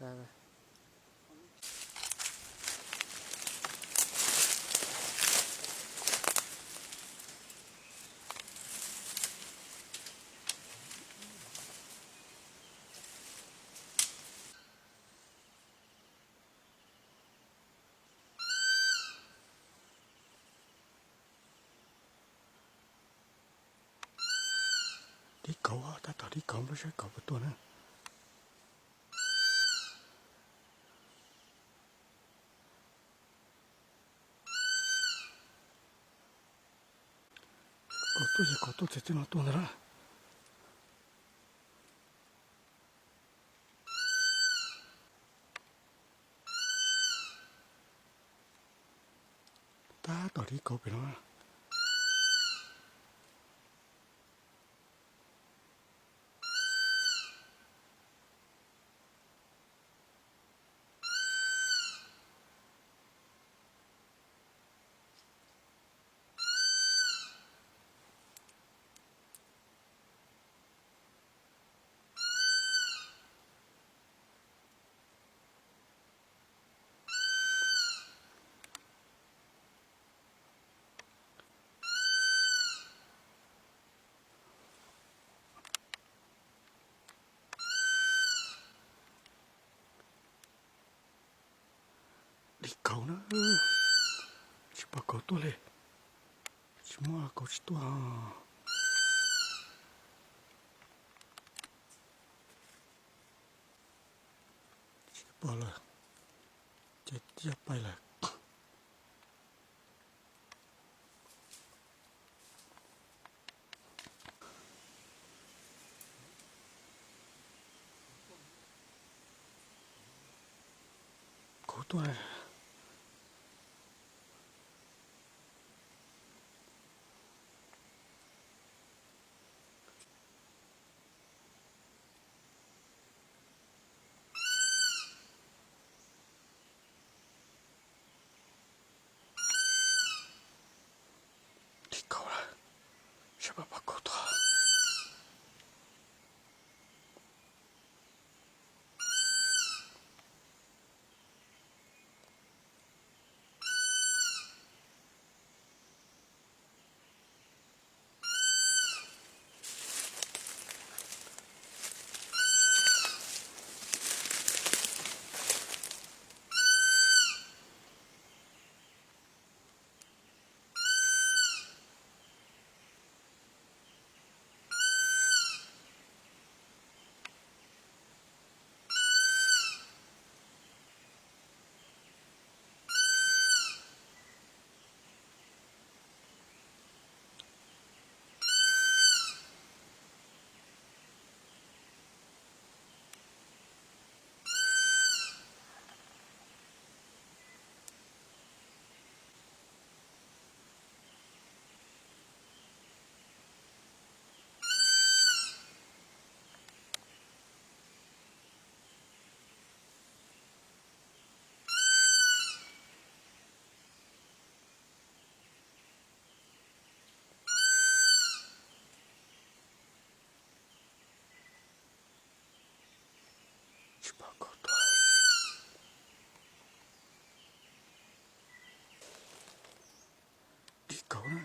Dib kauv, tab tom dib kauv, lub sab kauv puas tuaj na. Kauv tuaj, yog kauv tuaj txij txij no tuaj ntag na. Tab tom dib kauv pem no. Dib kauv na, tsis pom kauv tuaj li, tsis muaj kauv tsis tuaj. Tsis pom lawm, ces yaj pais lawm. Kauv tuaj. Dib kauv lawm, saib puas pom kauv tuaj. Tsis pom kauv tuaj. Dib kauv na.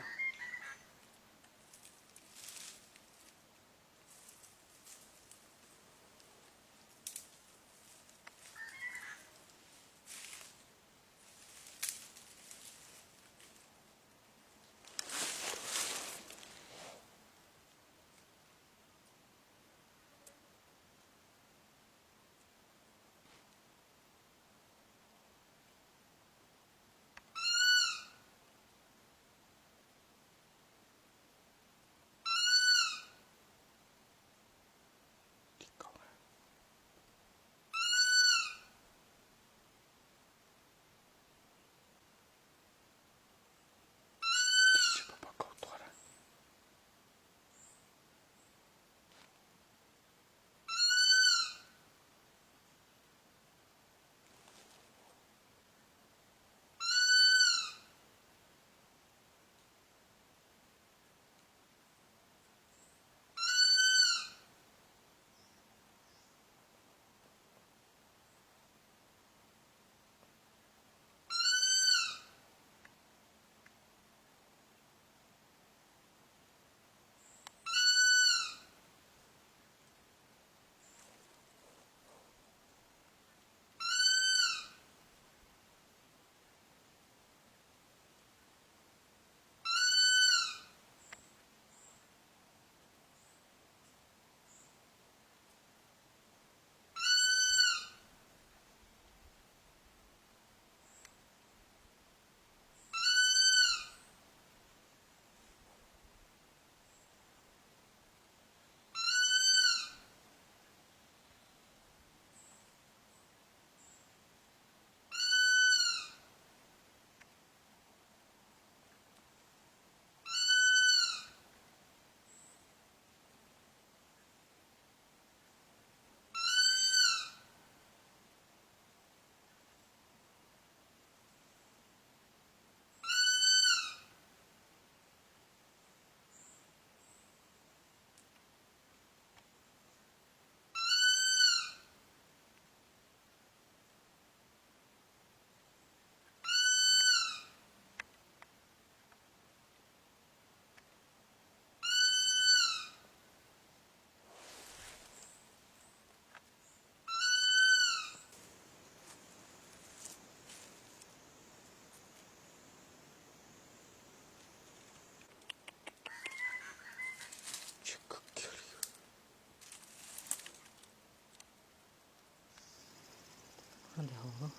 Ntawm hauv, ub,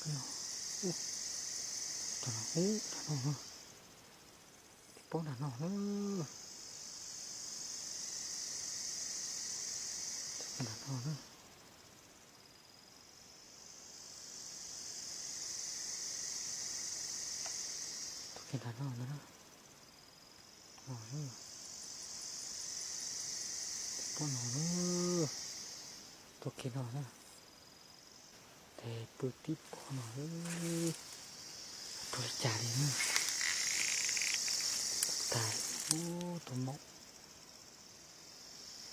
rau no, ub, rau no, tib pob nram no na, nram no na, tuaj kiag nram no na, no, tib pob no na, tuaj kiag no na. Ces pw tib pob no, rau li cas li na. Tag, tus maum,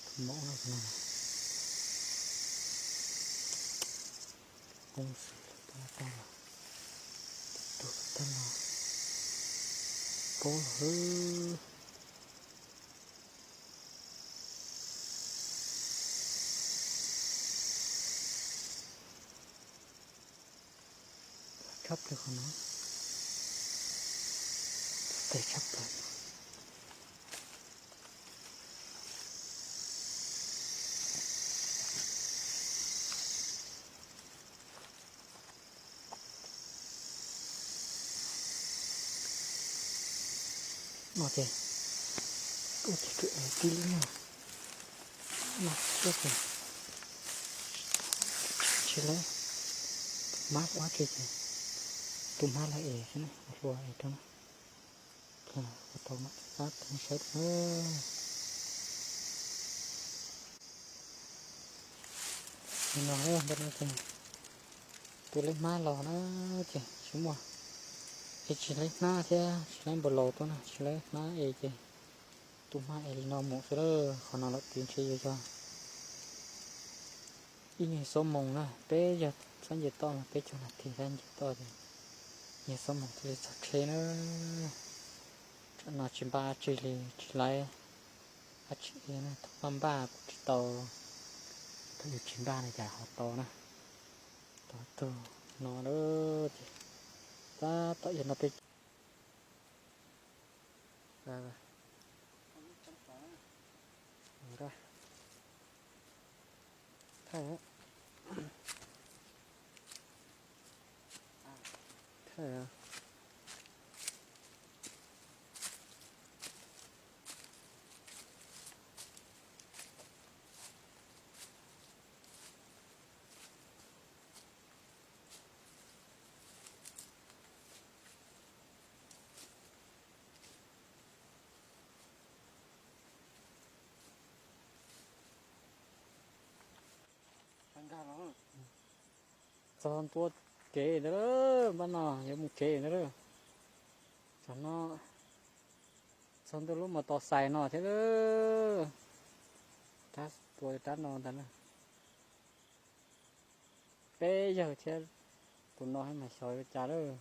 tus maum no, poob xwb los poob tag los, tus tag los, poob lawm. Tshaj plaws qhov no, tes tshaj plaws. No ces, ua ces tib lub no, no ces tsis lawv hmab ua tsi ces tus hmab lawv es xwb na, hlua es rau na. Ua tau mam rov qab saib na. Nim no ntawm no ces tus lej hmab los na, ces tsis muaj, es tsis lej hnab thiab tsis lej npau laus tuaj na, tsis lej hnab es ces tus hmab es li no mus xwb lawm. Qhov no lawm tias ntshe yuav yog ib nyuag xuab moos na, peb yog sab nce toj mas peb caug nas this sab nce toj ces nyuag xuab moos thiaj li txog tsheb na. Tsam no tsis npaj dab tsi li, tsis laiv dab tsi na, thaum npaj npaj kuj tsis tau, thaum yus tsis npaj no cas ho tau na. Tau tug no lawm ces tab tom yog no peb Txog ntua kev ntawd lawm, npaj no yuav mus tsev ntawd lawm. Tam no txog ntua lub mos tos xais no thiab lawm. Rab tua rab no ntag na. Peb yawg thiab tus no mas xyov ua cas lawm.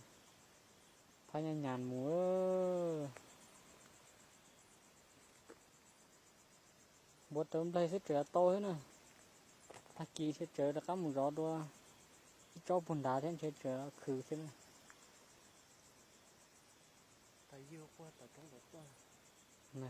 Phab nyaj nyas mus. Npuav rawv nplaig xwb tseem tau thiab na. Tag kis ntshe tseem rov qab mus zov dua ib tsob puag nrad thiab ntshe tseem khwv thiab na.